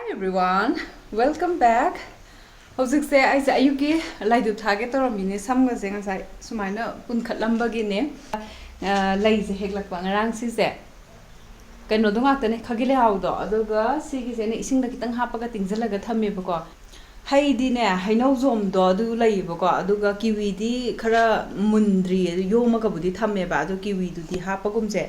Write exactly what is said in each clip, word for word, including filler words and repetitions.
Hi everyone, welcome back. ꯍꯧꯖꯤꯛꯁꯦ ꯑꯩꯁꯦ ꯑꯌꯨꯛꯀꯤ ꯂꯥꯏꯗꯨꯛ ꯊꯥꯒꯦ ꯇꯧꯔꯝꯃꯤꯅꯦ, ꯁꯝꯒꯁꯦ ꯉꯁꯥꯏ ꯁꯨꯃꯥꯏꯅ ꯄꯨꯟꯈꯠꯂꯝꯕꯒꯤꯅꯦ꯫ ꯑ, ꯂꯩꯁꯦ ꯍꯦꯛꯂꯛꯄ ꯉꯔꯥꯡ ꯁꯤꯁꯦ꯫ ꯀꯩꯅꯣꯗꯣ ꯉꯥꯛꯇꯅꯦ, ꯈꯥꯒꯤ ꯂꯩꯍꯥꯎꯗꯣ, ꯑꯗꯨꯒ ꯁꯤꯒꯤꯁꯦ ꯑꯩꯅ ꯏꯁꯤꯡꯗ ꯈꯤꯇꯪ ꯍꯥꯞꯄꯒ ꯇꯤꯡꯁꯤꯜꯂꯒ ꯊꯝꯃꯦꯕꯀꯣ꯫ ꯍꯩꯗꯤꯅꯦ, ꯍꯩꯅꯧ ꯖꯣꯝꯗꯣ ꯑꯗꯨ ꯂꯩꯌꯦꯕꯀꯣ, ꯑꯗꯨꯒ ꯀꯤꯋꯤꯗꯤ ꯈꯔ ꯃꯨꯟꯗ꯭ꯔꯤ, ꯑꯗꯨ ꯌꯣꯝꯃꯒꯕꯨꯗꯤ ꯊꯝꯃꯦꯕ, ꯑꯗꯣ ꯀꯤꯋꯤꯗꯨꯗꯤ ꯍꯥꯞꯄꯒꯨꯝꯁꯦ꯫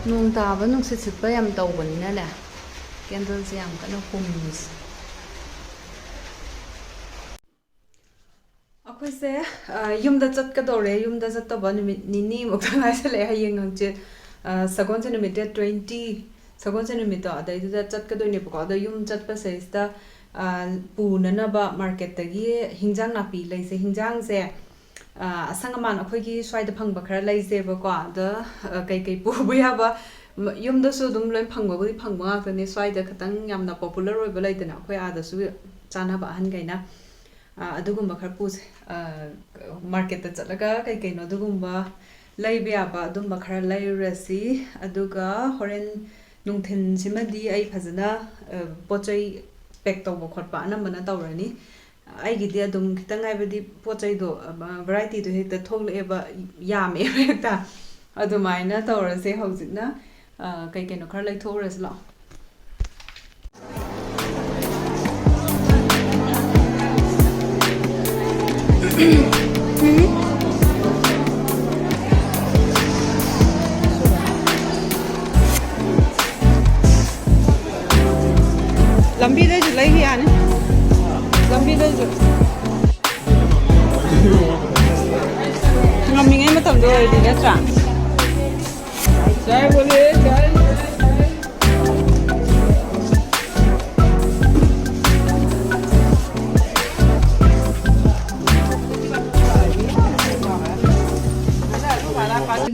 ꯅꯣꯡ ꯇꯥꯕ, ꯅꯨꯡꯁꯤꯠ ꯁꯤꯠꯄ ꯌꯥꯝ ꯇꯧꯕꯅꯤꯅꯅꯦ, ꯀꯦꯟꯗꯜꯁꯦ ꯌꯥꯝ ꯀꯟꯅ ꯍꯨꯝꯃꯤꯁꯦ꯫ ꯑꯩꯈꯣꯏꯁꯦ, ꯑ, ꯌꯨꯝꯗ ꯆꯠꯀꯗꯧꯔꯦ꯫ ꯌꯨꯝꯗ ꯆꯠꯇꯧꯕ ꯅꯨꯃꯤꯠ ꯅꯤꯅꯤꯃꯨꯛꯇ ꯉꯥꯏꯁꯜꯂꯛꯑꯦ꯫ ꯍꯌꯦꯡ ꯍꯪꯆꯤꯠ, ꯑ, ꯁꯒꯣꯜꯁꯦ ꯅꯨꯃꯤꯠ, date twenty, ꯁꯒꯣꯜꯁꯦ ꯅꯨꯃꯤꯠꯇꯣ, ꯑꯗꯩꯗꯨꯗ ꯆꯠꯀꯗꯣꯏꯅꯦꯕꯀꯣ꯫ ꯑꯗꯣ ꯌꯨꯝ ꯆꯠꯄꯁꯤꯗꯩꯁꯤꯗ, ꯑ, ꯄꯨꯅꯅꯕ ꯃꯥꯔꯀꯦꯠꯇꯒꯤ ꯍꯤꯟꯖꯥꯡ ꯅꯥꯄꯤ ꯂꯩꯁꯦ꯫ ꯍꯤꯟꯖꯥꯡꯁꯦ, ꯑ, ꯑꯁꯪ ꯑꯃꯥꯟ ꯑꯩꯈꯣꯏꯒꯤ ꯁ꯭ꯋꯥꯏꯗ ꯐꯪꯕ ꯈꯔ ꯂꯩꯁꯦꯕꯀꯣ꯫ ꯑꯗ, ꯑ, ꯀꯩꯀꯩ ꯄꯨꯕ ꯌꯥꯕ, ꯃ-, ꯌꯨꯝꯗꯁꯨ ꯑꯗꯨꯝ ꯂꯣꯏ ꯐꯪꯕꯕꯨꯗꯤ ꯐꯪꯕ ꯉꯥꯛꯇꯅꯦ꯫ ꯁ꯭ꯋꯥꯏꯗ ꯈꯤꯇꯪ ꯌꯥꯝꯅ popular ꯑꯣꯏꯕ ꯂꯩꯗꯅ, ꯑꯩꯈꯣꯏ ꯑꯥꯗꯁꯨ ꯆꯥꯅꯕ ꯑꯍꯟꯈꯩꯅ꯫ ꯑ, ꯑꯗꯨꯒꯨꯝꯕ ꯈꯔ ꯄꯨꯁꯦ꯫ ꯑ, ꯃꯥꯔꯀꯦꯠꯇ ꯆꯠꯂꯒ ꯀꯩ ꯀꯩꯅꯣ ꯑꯗꯨꯒꯨꯝꯕ ꯂꯩꯕ ꯌꯥꯕ ꯑꯗꯨꯝꯕ ꯈꯔ ꯂꯩꯔꯨꯔꯁꯤ꯫ ꯑꯗꯨꯒ ꯍꯣꯔꯦꯟ ꯅꯨꯡꯊꯤꯟꯁꯤꯃꯗꯤ ꯑꯩ ꯐꯖꯅ, ꯑ, ꯄꯣꯠ ꯆꯩ pack ꯇꯧꯕ ꯈꯣꯠꯄ ꯑꯅꯝꯕꯅ ꯇꯧꯔꯅꯤ꯫ ꯑꯩꯒꯤꯗꯤ ꯑꯗꯨꯝ ꯈꯤꯇꯪ, ꯍꯥꯏꯕꯗꯤ ꯄꯣꯠ ꯆꯩꯗꯣ, ꯑ, variety ꯗꯣ ꯍꯦꯛꯇ ꯊꯣꯛꯂꯛꯑꯦꯕ, ꯌꯥꯝꯃꯦꯕ ꯍꯦꯛꯇ꯫ ꯑꯗꯨꯃꯥꯏꯅ ꯇꯧꯔꯁꯦ ꯍꯧꯖꯤꯛꯅ꯫ ꯑ, ꯀꯩ ꯀꯩꯅꯣ ꯈꯔ ꯂꯩꯊꯣꯛꯎꯔꯁꯤ ꯂꯥꯛꯑꯣ꯫ ꯂꯝꯕꯤꯗꯩꯁꯨ ꯂꯩꯈꯤ ꯌꯥꯅꯤ꯫ ꯂꯝꯕꯤꯗꯁꯨ ꯉꯝꯃꯤꯉꯩ ꯃꯇꯝꯗꯣ ꯑꯣꯏꯔꯗꯤ ꯅꯠꯇ꯭ꯔꯥ?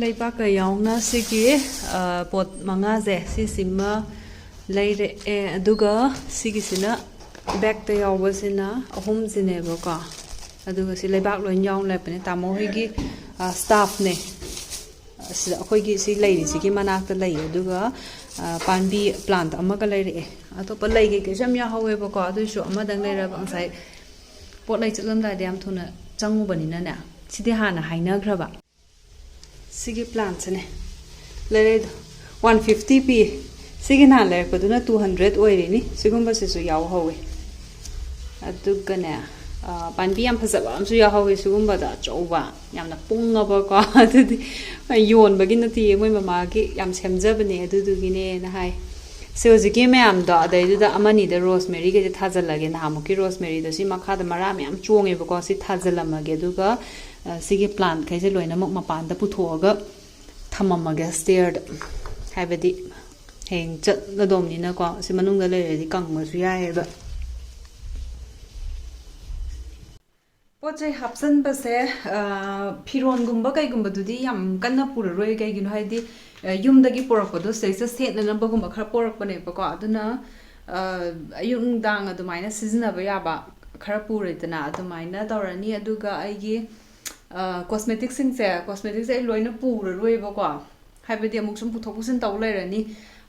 ꯂꯩꯕꯥꯛꯀ ꯌꯥꯎꯅ ꯁꯤꯒꯤ, ꯑ, ꯄꯣꯠ ꯃꯉꯥꯁꯦ, ꯁꯤꯁꯤꯃ ꯂꯩꯔꯛꯑꯦ꯫ ꯑꯗꯨꯒ ꯁꯤꯒꯤꯁꯤꯅ, ꯕꯦꯛꯇ ꯌꯥꯎꯕꯁꯤꯅ ꯑꯍꯨꯝꯁꯤꯅꯦꯕꯀꯣ꯫ ꯑꯗꯨꯒ ꯁꯤ ꯂꯩꯕꯥꯛ ꯂꯣꯏ ꯌꯥꯎꯅ ꯂꯩꯔꯛꯄꯅꯦ꯫ ꯇꯥꯃꯣ ꯍꯣꯏꯒꯤ, ꯑ, ꯁ꯭ꯇꯥꯐꯅꯦ꯫ ꯑꯁꯤꯗ ꯑꯩꯈꯣꯏꯒꯤ ꯁꯤ ꯂꯩꯔꯤꯁꯤꯒꯤ ꯃꯅꯥꯛꯇ ꯂꯩꯌꯦ꯫ ꯑꯗꯨꯒ, ꯑ, ꯄꯥꯝꯕꯤ ꯄ꯭ꯂꯥꯟꯠ ꯑꯃꯒ ꯂꯩꯔꯛꯑꯦ꯫ ꯑꯇꯣꯞꯄ ꯂꯩ ꯀꯩꯀꯩꯁꯨ ꯌꯥꯝ ꯌꯥꯎꯍꯧꯋꯦꯕꯀꯣ꯫ ꯑꯗꯨꯏꯁꯨ ꯑꯃꯗꯪ ꯂꯩꯔꯕ, ꯉꯁꯥꯏ ꯄꯣꯠ ꯂꯩ ꯆꯠꯂꯝꯗꯥꯏꯗ ꯌꯥꯝ ꯊꯨꯅ ꯆꯪꯉꯨꯕꯅꯤꯅꯅꯦ꯫ ꯁꯤꯗꯤ ꯍꯥꯟꯅ ꯍꯥꯏꯅꯈ꯭ꯔꯕ꯫ ꯁꯤꯒꯤ ꯄ꯭ꯂꯥꯟꯠꯁꯤꯅꯦ ꯂꯩꯔꯛꯏꯗꯣ, ꯋꯥꯟ ꯐꯤꯐꯇꯤ ꯄꯤ꯫ ꯁꯤꯒꯤ ꯅꯍꯥꯟ ꯂꯩꯔꯛꯄꯗꯨꯅ ꯇꯨ ꯍꯟꯗ꯭ꯔꯦꯠ ꯑꯣꯏꯔꯤꯅꯤ꯫ ꯁꯤꯒꯨꯝꯕꯁꯤꯁꯨ ꯌꯥꯎꯍꯧꯋꯦ꯫ ꯑꯗꯨꯒꯅꯦ, ꯑ, ꯄꯥꯝꯕꯤ ꯌꯥꯝ ꯐꯖꯕ ꯑꯃꯁꯨ ꯌꯥꯎꯍꯧꯋꯦ ꯁꯤꯒꯨꯝꯕꯗ, ꯑꯆꯧꯕ, ꯌꯥꯝꯅ ꯄꯨꯡꯉꯕꯀꯣ꯫ ꯑꯗꯨꯗꯤ ꯌꯣꯟꯕꯒꯤ ꯅꯠꯇꯤꯌꯦ, ꯃꯣꯏ ꯃꯃꯥꯒꯤ ꯌꯥꯝ ꯁꯦꯝꯖꯕꯅꯦ, ꯑꯗꯨꯗꯨꯒꯤꯅꯦꯅ ꯍꯥꯏ꯫ ꯁꯤ ꯍꯧꯖꯤꯛꯀꯤ ꯃꯌꯥꯝꯗꯣ, ꯑꯗꯩꯗꯨꯗ ꯑꯃꯅꯤꯗ ꯔꯣꯁꯃꯦꯔꯤꯒꯩꯁꯦ ꯊꯥꯖꯤꯜꯂꯒꯦ꯫ ꯅꯍꯥꯟꯃꯨꯛꯀꯤ ꯔꯣꯁꯃꯦꯔꯤꯗꯣ ꯁꯤ ꯃꯈꯥꯗ ꯃꯔꯥ ꯃꯌꯥꯝ ꯆꯣꯡꯉꯦꯕꯀꯣ, ꯁꯤ ꯊꯥꯖꯤꯜꯂꯝꯃꯒꯦ꯫ ꯑꯗꯨꯒ, ꯑ, ꯁꯤꯒꯤ ꯄ꯭ꯂꯥꯟꯠꯈꯩꯁꯦ ꯂꯣꯏꯅꯃꯛ ꯃꯄꯥꯟꯗ ꯄꯨꯊꯣꯛꯑꯒ ꯊꯝꯃꯝꯃꯒꯦ ꯁ꯭ꯇꯦꯌꯔꯗ, ꯍꯥꯏꯕꯗꯤ ꯍꯌꯦꯡ ꯆꯠꯂꯗꯧꯅꯤꯅꯀꯣ꯫ ꯁꯤ ꯃꯅꯨꯡꯗ ꯂꯩꯔꯗꯤ ꯀꯪꯕꯁꯨ ꯌꯥꯏꯌꯦꯕ꯫ ꯄꯣꯠ ꯆꯩ ꯍꯥꯞꯆꯟꯕꯁꯦ, ꯑ, ꯐꯤꯔꯣꯟꯒꯨꯝꯕ ꯀꯩꯒꯨꯝꯕꯗꯨꯗꯤ ꯌꯥꯝ ꯀꯟꯅ ꯄꯨꯔꯔꯣꯏ꯫ ꯀꯩꯒꯤꯅꯣ ꯍꯥꯏꯗꯤ, ꯑ, ꯌꯨꯝꯗꯒꯤ ꯄꯨꯔꯛꯄꯗꯣ ꯁꯤꯗꯩꯁꯤꯗ ꯁꯦꯠꯅꯅꯕꯒꯨꯝꯕ ꯈꯔ ꯄꯨꯔꯛꯄꯅꯦꯕꯀꯣ꯫ ꯑꯗꯨꯅ, ꯑ, ꯑꯌꯨꯛ ꯅꯨꯡꯗꯥꯡ ꯑꯗꯨꯃꯥꯏꯅ ꯁꯤꯖꯤꯟꯅꯕ ꯌꯥꯕ ꯈꯔ ꯄꯨꯔꯦꯗꯅ, ꯑꯗꯨꯃꯥꯏꯅ ꯇꯧꯔꯅꯤ꯫ ꯑꯗꯨꯒ ꯑꯩꯒꯤ, ꯑ, ꯀꯣꯁꯃꯦꯇꯤꯛꯁꯤꯡꯁꯦ, ꯀꯣꯁꯃꯦꯇꯤꯛꯁꯦ ꯑꯩ ꯂꯣꯏꯅ ꯄꯨꯔꯔꯣꯏꯕꯀꯣ꯫ ꯍꯥꯏꯕꯗꯤ ꯑꯃꯨꯛ ꯁꯨꯝ ꯄꯨꯊꯣꯛ ꯄꯨꯁꯤꯟ ꯇꯧ ꯂꯩꯔꯅꯤ꯫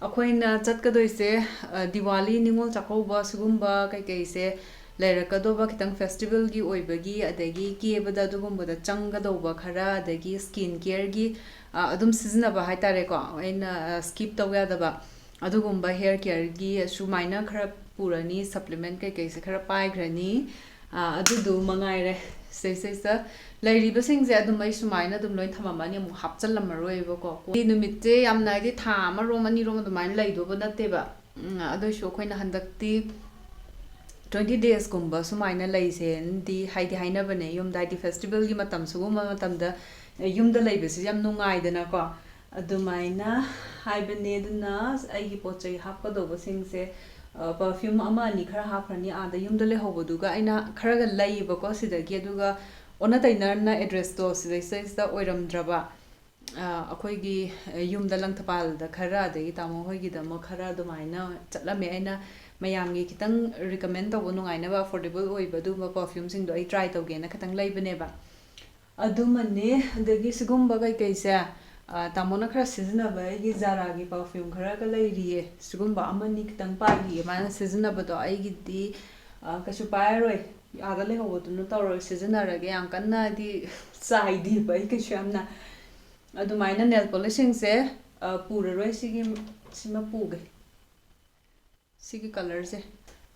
ꯑꯩꯈꯣꯏꯅ ꯆꯠꯀꯗꯣꯏꯁꯦ, ꯑ, ꯗꯤꯋꯥꯂꯤ, ꯅꯤꯉꯣꯜ ꯆꯥꯛꯀꯧꯕ, ꯁꯤꯒꯨꯝꯕ ꯀꯩꯀꯩꯁꯦ ꯂꯩꯔꯛꯀꯗꯧꯕ, ꯈꯤꯇꯪ ꯐꯦꯁꯇꯤꯚꯦꯜꯒꯤ ꯑꯣꯏꯕꯒꯤ, ꯑꯗꯒꯤ ꯀꯦꯕꯗ ꯑꯗꯨꯒꯨꯝꯕꯗ ꯆꯪꯒꯗꯧꯕ ꯈꯔ, ꯑꯗꯒꯤ ꯁ꯭ꯀꯤꯟ ꯀꯦꯌꯔꯒꯤ, ꯑ, ꯑꯗꯨꯝ ꯁꯤꯖꯤꯟꯅꯕ ꯍꯥꯏꯇꯥꯔꯦꯀꯣ, ꯑꯩꯅ, ꯑ, ꯁ꯭ꯀꯤꯞ ꯇꯧ ꯌꯥꯗꯕ ꯑꯗꯨꯒꯨꯝꯕ ꯍꯦꯌꯔ ꯀꯦꯌꯔꯒꯤ ꯁꯨꯃꯥꯏꯅ ꯈꯔ ꯄꯨꯔꯅꯤ, ꯁꯄ꯭ꯂꯤꯃꯦꯟ ꯀꯩꯀꯩꯁꯦ ꯈꯔ ꯄꯥꯏꯈ꯭ꯔꯅꯤ꯫ ꯑ, ꯑꯗꯨꯗꯨ ꯃꯉꯥꯏꯔꯦ꯫ ꯁꯤꯗꯩꯁꯤꯗ ꯂꯩꯔꯤꯕꯁꯤꯡꯁꯦ ꯑꯗꯨꯝ ꯑꯩ ꯁꯨꯃꯥꯏꯅ ꯑꯗꯨꯝ ꯂꯣꯏ ꯊꯝꯃꯝꯃꯅꯤ, ꯑꯃꯨꯛ ꯍꯥꯞꯆꯜꯂꯝꯃꯔꯣꯏꯕꯀꯣ꯫ ꯅꯨꯃꯤꯠꯁꯦ ꯌꯥꯝꯅ, ꯍꯥꯏꯗꯤ, ꯊꯥ ꯑꯃꯔꯣꯝ ꯑꯅꯤꯔꯣꯝ ꯑꯗꯨꯃꯥꯏꯅ ꯂꯩꯗꯧꯕ ꯅꯠꯇꯦꯕ꯫ ꯎꯝ, ꯑꯗꯨꯏꯁꯨ ꯑꯩꯈꯣꯏꯅ ꯍꯟꯗꯛꯇꯤ ꯇ꯭ꯋꯦꯟꯇꯤ ꯗꯦꯖꯀꯨꯝꯕ ꯁꯨꯃꯥꯏꯅ ꯂꯩꯁꯦꯅꯗꯤ ꯍꯥꯏꯗꯤ ꯍꯥꯏꯅꯕꯅꯦ ꯌꯨꯝꯗ, ꯍꯥꯏꯗꯤ ꯐꯦꯁꯇꯤꯚꯦꯜꯒꯤ ꯃꯇꯝ, ꯁꯤꯒꯨꯝꯕ ꯃꯇꯝꯗ ꯌꯨꯝꯗ ꯂꯩꯕꯁꯤ ꯌꯥꯝ ꯅꯨꯡꯉꯥꯏꯗꯅꯀꯣ꯫ ꯑꯗꯨꯃꯥꯏꯅ ꯍꯥꯏꯕꯅꯦ꯫ ꯑꯗꯨꯅ ꯑꯩꯒꯤ ꯄꯣꯠ ꯆꯩ ꯍꯥꯞꯀꯗꯧꯕꯁꯤꯡꯁꯦ, ꯄꯔꯐ꯭ꯌꯨꯝ ꯑꯃ ꯑꯅꯤ ꯈꯔ ꯍꯥꯞꯈ꯭ꯔꯅꯤ ꯑꯥꯗ ꯌꯨꯝꯗ ꯂꯩꯍꯧꯕꯗꯨꯒ꯫ ꯑꯩꯅ ꯈꯔꯒ ꯂꯩꯌꯦꯕꯀꯣ ꯁꯤꯗꯒꯤ, ꯑꯗꯨꯒ ꯑꯣꯟꯅ ꯇꯩꯅꯅ ꯑꯦꯗ꯭ꯔꯦꯁꯇꯣ ꯁꯤꯗꯩꯁꯤꯗꯩꯁꯤꯗ ꯑꯣꯏꯔꯝꯗ꯭ꯔꯕ꯫ ꯑꯩꯈꯣꯏꯒꯤ ꯌꯨꯝꯗ ꯂꯪꯊꯕꯥꯜꯗ ꯈꯔ, ꯑꯗꯒꯤ ꯇꯥꯃꯣ ꯍꯣꯏꯒꯤꯗ ꯑꯃꯨꯛ ꯈꯔ ꯑꯗꯨꯃꯥꯏꯅ ꯆꯠꯂꯝꯃꯦ꯫ ꯑꯩꯅ ꯃꯌꯥꯝꯒꯤ ꯈꯤꯇꯪ ꯔꯤꯀꯃꯦꯟ ꯇꯧꯕ ꯅꯨꯡꯉꯥꯏꯅꯕ, ꯑꯐꯣꯔꯗꯦꯕꯜ ꯑꯣꯏꯕ ꯑꯗꯨꯒꯨꯝꯕ ꯄꯔꯐ꯭ꯌꯨꯝꯁꯤꯡꯗꯣ ꯑꯩ ꯇ꯭ꯔꯥꯏ ꯇꯧꯒꯦꯅ ꯈꯤꯇꯪ ꯂꯩꯕꯅꯦꯕ꯫ ꯑꯗꯨꯃꯅꯦ꯫ ꯑꯗꯒꯤ ꯁꯤꯒꯨꯝꯕ ꯀꯩꯀꯩꯁꯦ, ꯇꯥꯃꯣꯅ ꯈꯔ ꯁꯤꯖꯤꯟꯅꯕ ꯑꯩꯒꯤ ꯖꯥꯔꯥꯒꯤ ꯄꯔꯐ꯭ꯌꯨꯝ ꯈꯔꯒ ꯂꯩꯔꯤꯌꯦ꯫ ꯁꯤꯒꯨꯝꯕ ꯑꯃꯅꯤ ꯈꯤꯇꯪ ꯄꯥꯏꯔꯤꯌꯦ꯫ ꯃꯥꯅ ꯁꯤꯖꯤꯟꯅꯕꯗꯣ ꯑꯩꯒꯤꯗꯤ ꯀꯩꯁꯨ ꯄꯥꯏꯔꯔꯣꯏ, ꯑꯥꯗ ꯂꯩꯍꯧꯕꯗꯨꯅ ꯇꯧꯔꯒ ꯁꯤꯖꯤꯟꯅꯔꯒꯦ꯫ ꯌꯥꯝ ꯀꯟꯅꯗꯤ ꯆꯥꯏꯗꯦꯕ ꯑꯩ ꯀꯩꯁꯨ ꯌꯥꯝꯅ꯫ ꯑꯗꯨꯃꯥꯏꯅ ꯅꯦꯜ ꯄꯣꯂꯤꯁꯁꯤꯡꯁꯦ ꯄꯨꯔꯔꯣꯏ꯫ ꯁꯤꯒꯤ, ꯁꯤꯃ ꯄꯨꯒꯦ, ꯁꯤꯒꯤ ꯀꯂꯔꯁꯦ꯫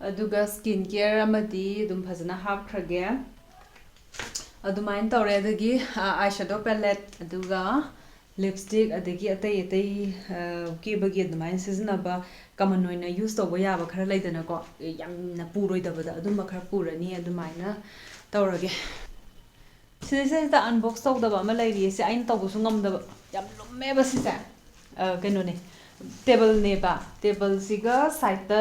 ꯑꯗꯨꯒ ꯁ꯭ꯀꯤꯟ ꯀꯦꯌꯔ ꯑꯃꯗꯤ ꯑꯗꯨꯝ ꯐꯖꯅ ꯍꯥꯞꯈ꯭ꯔꯒꯦ꯫ ꯑꯗꯨꯃꯥꯏꯅ ꯇꯧꯔꯦ꯫ ꯑꯗꯒꯤ ꯑꯥꯏ ꯁꯦꯗꯣ ꯄꯦꯂꯦꯠ, ꯑꯗꯨꯒ ꯂꯤꯞꯁꯇꯤꯛ, ꯑꯗꯒꯤ ꯑꯇꯩ ꯑꯇꯩ ꯀꯦꯕꯒꯤ ꯑꯗꯨꯃꯥꯏꯅ ꯁꯤꯖꯤꯟꯅꯕ, ꯀꯃꯟ ꯑꯣꯏꯅ ꯌꯨꯁ ꯇꯧꯕ ꯌꯥꯕ ꯈꯔ ꯂꯩꯗꯅꯀꯣ, ꯌꯥꯝꯅ ꯄꯨꯔꯣꯏꯗꯕꯗ ꯑꯗꯨꯝꯕ ꯈꯔ ꯄꯨꯔꯅꯤ꯫ ꯑꯗꯨꯃꯥꯏꯅ ꯇꯧꯔꯒꯦ꯫ ꯁꯤꯗꯩꯁꯤꯗ ꯑꯟꯕꯣꯛꯁ ꯇꯧꯗꯕ ꯑꯃ ꯂꯩꯔꯤꯌꯦ꯫ ꯁꯤ ꯑꯩꯅ ꯇꯧꯕꯁꯨ ꯉꯝꯗꯕ, ꯌꯥꯝ ꯂꯨꯝꯃꯦꯕ ꯁꯤꯁꯦ꯫ ꯀꯩꯅꯣꯅꯦ, ꯇꯦꯕꯜꯅꯦꯕ꯫ ꯇꯦꯕꯜꯁꯤꯒ ꯁꯥꯏꯠꯇ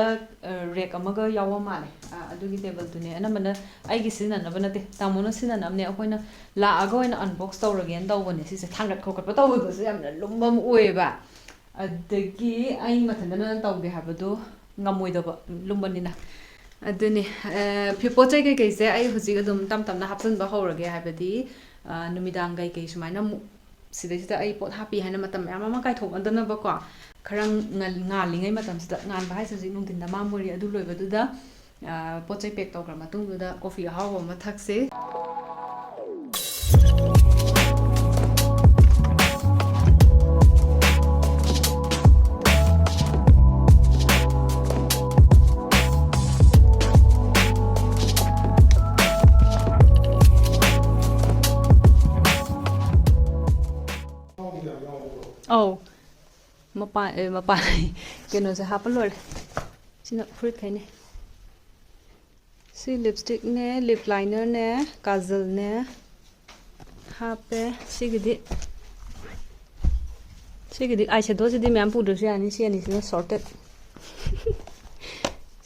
ꯔꯦꯛ ꯑꯃꯒ ꯌꯥꯎꯕ ꯃꯥꯜꯂꯦ꯫ ꯑꯗꯨꯒꯤ ꯇꯦꯕꯜꯗꯨꯅꯦ꯫ ꯑꯅꯝꯕꯅ ꯑꯩꯒꯤ ꯁꯤꯖꯤꯟꯅꯅꯕ ꯅꯠꯇꯦ, ꯇꯥꯃꯣꯅ ꯁꯤꯖꯤꯟꯅꯅꯕꯅꯦ꯫ ꯑꯩꯈꯣꯏꯅ ꯂꯥꯛꯑꯒ ꯑꯣꯏꯅ ꯑꯟꯕꯣꯛꯁ ꯇꯧꯔꯒꯦꯅ ꯇꯧꯕꯅꯦ꯫ ꯁꯤꯁꯦ ꯊꯥꯡꯒꯠ ꯈꯣꯀꯠꯄ ꯇꯧꯕꯗꯁꯨ ꯌꯥꯝꯅ ꯂꯨꯝꯕ ꯑꯃ ꯑꯣꯏꯌꯦꯕ꯫ ꯑꯗꯒꯤ ꯑꯩ ꯃꯊꯟꯇꯅ ꯇꯧꯒꯦ ꯍꯥꯏꯕꯗꯣ ꯉꯝꯃꯣꯏꯗꯕ, ꯂꯨꯝꯕꯅꯤꯅ꯫ ꯑꯗꯨꯅꯤ꯫ ꯐꯤ ꯄꯣꯠ ꯆꯩ ꯀꯩꯀꯩꯁꯦ ꯑꯩ ꯍꯧꯖꯤꯛ ꯑꯗꯨꯝ ꯇꯞ ꯇꯞꯅ ꯍꯥꯞꯆꯤꯟꯕ ꯍꯧꯔꯒꯦ꯫ ꯍꯥꯏꯕꯗꯤ ꯅꯨꯃꯤꯗꯥꯡ ꯀꯩꯀꯩ ꯁꯨꯃꯥꯏꯅ ꯑꯃꯨꯛ ꯁꯤꯗꯩꯁꯤꯗ ꯑꯩ ꯄꯣꯠ ꯍꯥꯞꯄꯤ ꯍꯥꯏꯅ ꯃꯇꯝ ꯃꯌꯥꯝ ꯑꯃ ꯀꯥꯏꯊꯣꯛꯅꯗꯅꯕꯀꯣ꯫ ꯈꯔ ꯉꯥꯜꯂꯤꯉꯩ ꯃꯇꯝꯁꯤꯗ, ꯉꯥꯟꯕ ꯍꯥꯏꯁꯦ ꯍꯧꯖꯤꯛ ꯅꯨꯡꯊꯤꯟꯗ ꯃꯝꯃ ꯑꯣꯏꯔꯤ, ꯑꯗꯨ ꯂꯣꯏꯕꯗꯨꯗ ꯄꯣꯠ ꯆꯩ ꯄꯦꯛ ꯇꯧꯈ꯭ꯔ ꯃꯇꯨꯡꯗꯨꯗ ꯀꯣꯐꯤ ꯑꯍꯥꯎꯕ ꯑꯃ ꯊꯛꯁꯦ꯫ ꯑꯧ, ꯃꯄꯥꯟ, ꯑꯦ, ꯃꯄꯥꯟ ꯀꯩꯅꯣꯁꯦ ꯍꯥꯞꯄ ꯂꯣꯏꯔꯦ꯫ ꯁꯤꯅ ꯐꯨꯔꯤꯠꯈꯩꯅꯦ꯫ ꯁꯤ ꯂꯤꯞꯁꯇꯤꯛꯅꯦ, ꯂꯤꯞ ꯂꯥꯏꯅꯔꯅꯦ, ꯀꯥꯖꯜꯅꯦ ꯍꯥꯞꯄꯦ꯫ ꯁꯤꯒꯤꯗꯤ, ꯁꯤꯒꯤꯗꯤ ꯑꯥꯏ ꯁꯦꯗꯣꯁꯤꯗꯤ ꯃꯌꯥꯝ ꯄꯨꯗ꯭ꯔꯁꯨ ꯌꯥꯅꯤ, ꯁꯤ ꯑꯅꯤꯁꯤꯅ ꯁꯣꯔꯇꯦꯠ꯫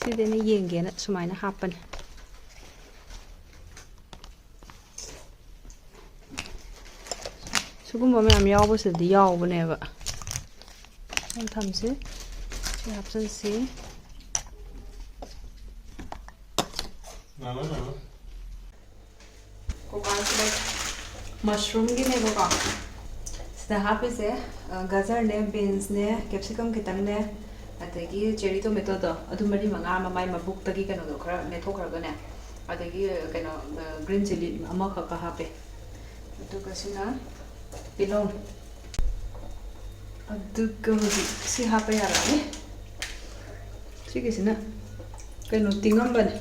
ꯁꯤꯗꯤ ꯑꯩꯅ ꯌꯦꯡꯒꯦꯅ ꯁꯨꯃꯥꯏꯅ ꯍꯥꯞꯄꯅꯦ꯫ ꯁꯤꯒꯨꯝꯕ ꯃꯌꯥꯝ ꯌꯥꯎꯕꯁꯤꯗꯤ ꯌꯥꯎꯕꯅꯦꯕ꯫ ꯊꯝꯁꯤ꯫ ꯁꯤ ꯍꯥꯞꯆꯤꯟꯁꯤ꯫ ꯀꯣꯀꯥꯁꯤꯗ ꯃꯁꯔꯨꯝꯒꯤꯅꯦꯕꯀꯣ꯫ ꯁꯤꯗ ꯍꯥꯞꯄꯤꯁꯦ, ꯑ, ꯒꯖꯔꯅꯦ, ꯕꯤꯟꯁꯅꯦ, ꯀꯦꯞꯁꯤꯀꯝ ꯈꯤꯇꯪꯅꯦ, ꯑꯗꯒꯤ ꯆꯦꯔꯤ ꯇꯣꯃꯦꯇꯣꯗꯣ, ꯑꯗꯨ ꯃꯔꯤ ꯃꯉꯥ ꯑꯃ ꯃꯥꯏ ꯃꯕꯨꯛꯇꯒꯤ ꯀꯩꯅꯣꯗꯣ ꯈꯔ ꯃꯦꯠꯊꯣꯛꯈ꯭ꯔꯒꯅꯦ, ꯑꯗꯒꯤ, ꯑ, ꯀꯩꯅꯣ, ꯑ, ꯒ꯭ꯔꯤꯟ ꯆꯤꯂꯤ ꯑꯃꯈꯛꯀ ꯍꯥꯞꯄꯦ꯫ ꯑꯗꯨꯒ ꯁꯤꯅ ꯇꯤꯜꯍꯧ꯫ ꯑꯗꯨꯒ ꯍꯧꯖꯤꯛ ꯁꯤ ꯍꯥꯞꯄ ꯌꯥꯔꯅꯤ꯫ ꯁꯤꯒꯤꯁꯤꯅ ꯀꯩꯅꯣ ꯇꯤꯡꯉꯝꯕꯅꯦ,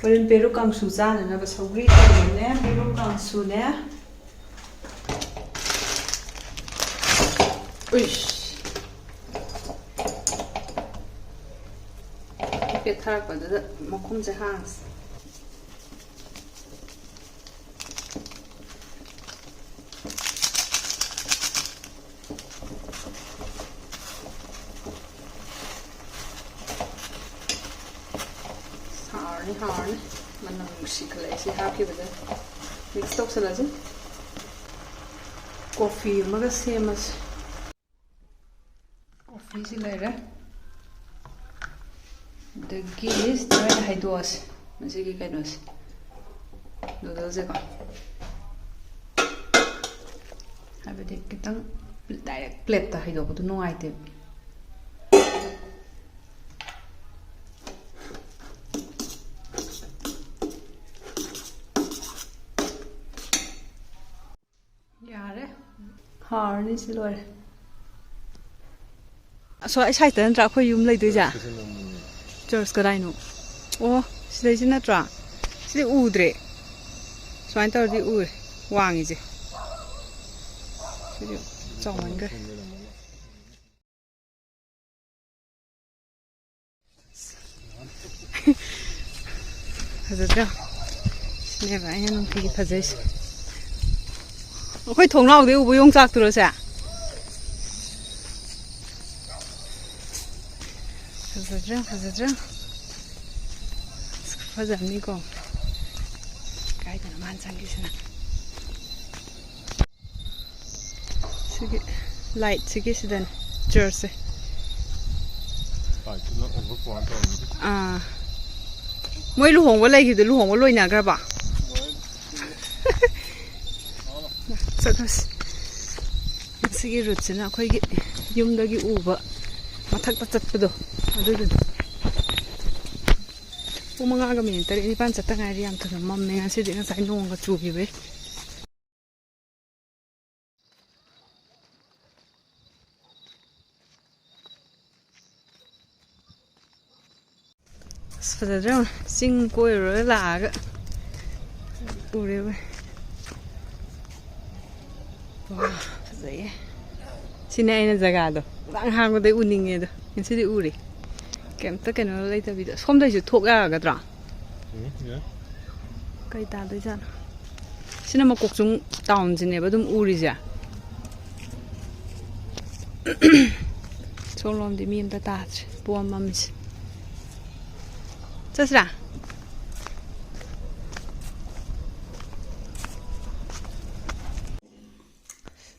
ꯍꯣꯔꯦꯟ ꯄꯦꯔꯨꯛ ꯀꯥꯡꯁꯨ ꯆꯥꯅꯅꯕ꯫ ꯁꯧꯒ꯭ꯔꯤ ꯊꯣꯡꯕꯅꯦ, ꯄꯦꯔꯨꯛ ꯀꯥꯡꯁꯨꯅꯦ꯫ ꯎꯏꯁ꯫ ꯄꯦꯠꯊꯔꯛꯄꯗꯨꯗ ꯃꯈꯨꯝꯁꯦ ꯍꯥꯡꯁꯦ꯫ ꯍꯥꯎꯔꯅꯤ, ꯍꯥꯎꯔꯅꯤ꯫ ꯃꯅꯝ ꯅꯨꯡꯁꯤꯈꯠꯂꯛꯑꯦ ꯁꯤ ꯍꯥꯞꯈꯤꯕꯗ꯫ ꯃꯤꯛꯁ ꯇꯧꯁꯜꯂꯁꯤ꯫ ꯀꯣꯐꯤ ꯑꯃꯒ ꯁꯦꯝꯃꯁꯤ꯫ ꯀꯣꯐꯤꯁꯤ ꯂꯩꯔꯦ꯫ ꯑꯗꯒꯤ ꯁꯤꯗ ꯑꯣꯏꯅ ꯍꯩꯗꯣꯛꯑꯁꯤ ꯃꯁꯤꯒꯤ ꯀꯩꯅꯣꯁꯦ, ꯅꯨꯗꯜꯁꯦꯀꯣ꯫ ꯍꯥꯏꯕꯗꯤ ꯈꯤꯇꯪ ꯗꯥꯏꯔꯦꯛ ꯄ꯭ꯂꯦꯠꯇ ꯍꯩꯗꯣꯛꯄꯗꯣ ꯅꯨꯡꯉꯥꯏꯇꯦꯕ꯫ ꯌꯥꯔꯦ꯫ ꯍꯥꯎꯔꯅꯤ ꯁꯤ ꯂꯣꯏꯔꯦ꯫ ꯑꯁꯣ ꯑꯩ ꯁꯥꯏꯠꯇ ꯅꯠꯇ꯭ꯔꯥ ꯑꯩꯈꯣꯏ ꯌꯨꯝ ꯂꯩꯗꯣꯏꯁꯦ? ꯆꯔꯆ ꯀꯗꯥꯏꯅꯣ? ꯑꯣ, ꯁꯤꯗꯩꯁꯤ ꯅꯠꯇ꯭ꯔꯥ? ꯁꯤꯗꯤ ꯎꯗ꯭ꯔꯦ꯫ ꯁꯨꯃꯥꯏꯅ ꯇꯧꯔꯗꯤ ꯎꯔꯦ꯫ ꯋꯥꯡꯉꯤꯁꯦ꯫ ꯁꯤꯗꯤ ꯆꯥꯎꯃꯟꯈ꯭ꯔꯦ꯫ ꯐꯖꯗ꯭ꯔꯥ? ꯁꯤꯅꯦꯕ ꯑꯩꯅ ꯅꯨꯡꯇꯤꯒꯤ ꯐꯖꯩꯁꯦ꯫ ꯑꯩꯈꯣꯏ ꯊꯣꯡꯅꯥꯎꯗꯩ ꯎꯕ ꯌꯣꯡꯆꯥꯛꯇꯨꯔꯣ ꯁꯦ? ꯐꯖꯗ꯭ꯔꯥ? ꯐꯖꯗ꯭ꯔꯥ? ꯑꯁ, ꯐꯖꯕꯅꯤꯀꯣ꯫ ꯀꯥꯏꯗꯅꯣ ꯃꯥꯅ ꯆꯪꯈꯤꯁꯤꯅ? ꯁꯤꯒꯤ ꯂꯥꯏꯠꯁꯤꯒꯤ ꯁꯤꯗꯅꯦ ꯆꯔꯆꯁꯦ꯫ ꯑꯥ, ꯃꯣꯏ ꯂꯨꯍꯣꯡꯕ ꯂꯩꯈꯤꯕꯗꯣ ꯂꯨꯍꯣꯡꯕ ꯂꯣꯏꯅꯈ꯭ꯔꯕ? ꯆꯠꯂꯁꯤ꯫ ꯁꯤꯒꯤ ꯔꯨꯠꯁꯤꯅ ꯑꯩꯈꯣꯏꯒꯤ ꯌꯨꯝꯗꯒꯤ ꯎꯕ ꯃꯊꯛꯇ ꯆꯠꯄꯗꯣ ꯑꯗꯨꯗꯨꯅ꯫ ꯄꯨꯡ ꯃꯉꯥꯒ ꯃꯤꯅꯤꯠ ꯇꯔꯦꯠ ꯅꯤꯄꯥꯟ ꯆꯠꯇ ꯉꯥꯏꯔꯤ꯫ ꯌꯥꯝ ꯊꯨꯅ ꯃꯝꯃꯦ ꯉꯁꯤꯗꯤ, ꯉꯁꯥꯏ ꯅꯣꯡꯒ ꯆꯨꯈꯤꯕꯩ꯫ ꯑꯁ, ꯐꯖꯗ꯭ꯔꯣ? ꯆꯤꯡ ꯀꯣꯏꯔꯨꯔ ꯂꯥꯛꯑꯒ ꯎꯔꯦ ꯃꯣꯏ꯫ ꯋꯥ, ꯐꯖꯩꯌꯦ꯫ ꯁꯤꯅꯦ ꯑꯩꯅ ꯖꯒꯥꯗꯣ ꯈꯨꯗꯥꯡ ꯍꯥꯡꯕꯗꯩ ꯎꯅꯤꯡꯉꯦꯗꯣ꯫ ꯉꯁꯤꯗꯤ ꯎꯔꯦ꯫ ꯀꯩꯝꯇ ꯀꯩꯅꯣ ꯂꯩꯇꯕꯤꯗ꯫ ꯁꯣꯝꯗꯩꯁꯨ ꯊꯣꯛ ꯌꯥꯒꯗ꯭ꯔꯥ? ꯎꯝ, ꯌꯥꯏ꯫ ꯀꯩ ꯇꯥꯗꯣꯏꯖꯥꯠꯅꯣ? ꯁꯤꯅ ꯃꯀꯣꯛꯆꯨꯡ ꯇꯥꯎꯟꯁꯤꯅꯦꯕ ꯑꯗꯨꯝ ꯎꯔꯤꯁꯦ꯫ ꯁꯣꯝꯂꯣꯝꯗꯤ ꯃꯤ ꯑꯝꯇ ꯇꯥꯗ꯭ꯔꯦ꯫ ꯄꯣꯝ ꯃꯝꯃꯤꯁꯦ꯫ ꯆꯠꯁꯤꯔꯥ?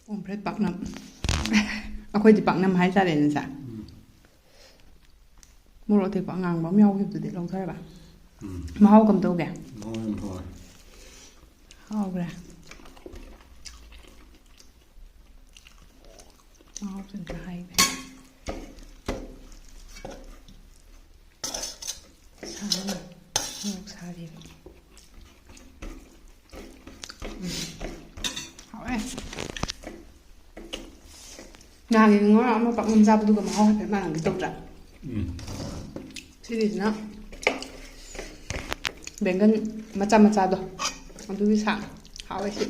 ꯄꯣꯝꯐ꯭ꯔꯦꯠ ꯄꯥꯛꯅꯝ꯫ ꯑꯩꯈꯣꯏꯗꯤ ꯄꯥꯛꯅꯝ ꯍꯥꯏꯇꯥꯔꯦꯅꯦ ꯁꯦ꯫ ꯃꯣꯔꯣꯛ ꯑꯇꯦꯛꯄ ꯑꯉꯥꯡꯕ ꯑꯃ ꯌꯥꯎꯈꯤꯕꯗꯨꯗꯤ ꯂꯧꯊꯔꯕ? ꯎꯝ꯫ ꯃꯍꯥꯎ ꯀꯝꯗꯧꯒꯦ? ꯃꯍꯥꯎ ꯌꯥꯝ ꯊꯣꯛꯑꯦ꯫ ꯍꯥꯎꯈ꯭ꯔꯦ꯫ ꯃꯍꯥꯎꯁꯨ ꯑꯝꯇ ꯍꯥꯏꯒꯦ꯫ ꯁꯥ-, ꯃꯣꯔꯣꯛ ꯁꯥꯔꯤꯕ꯫ ꯎꯝ꯫ ꯍꯥꯎꯋꯦ꯫ ꯅꯍꯥꯟꯒꯤ ꯉꯥ ꯑꯃ ꯄꯥꯛꯅꯝ ꯆꯥꯕꯗꯨꯒ ꯃꯍꯥꯎ ꯍꯥꯏꯐꯦꯠ ꯃꯥꯟꯅꯒꯦ ꯇꯧꯗ꯭ꯔꯥ? ꯎꯝ꯫ ꯁꯤꯒꯤꯁꯤꯅ ꯕꯦꯡꯒꯟ ꯃꯆꯥ ꯃꯆꯥꯗꯣ, ꯑꯗꯨꯒꯤ ꯁꯥꯛ꯫ ꯍꯥꯎꯋꯦ ꯁꯤ꯫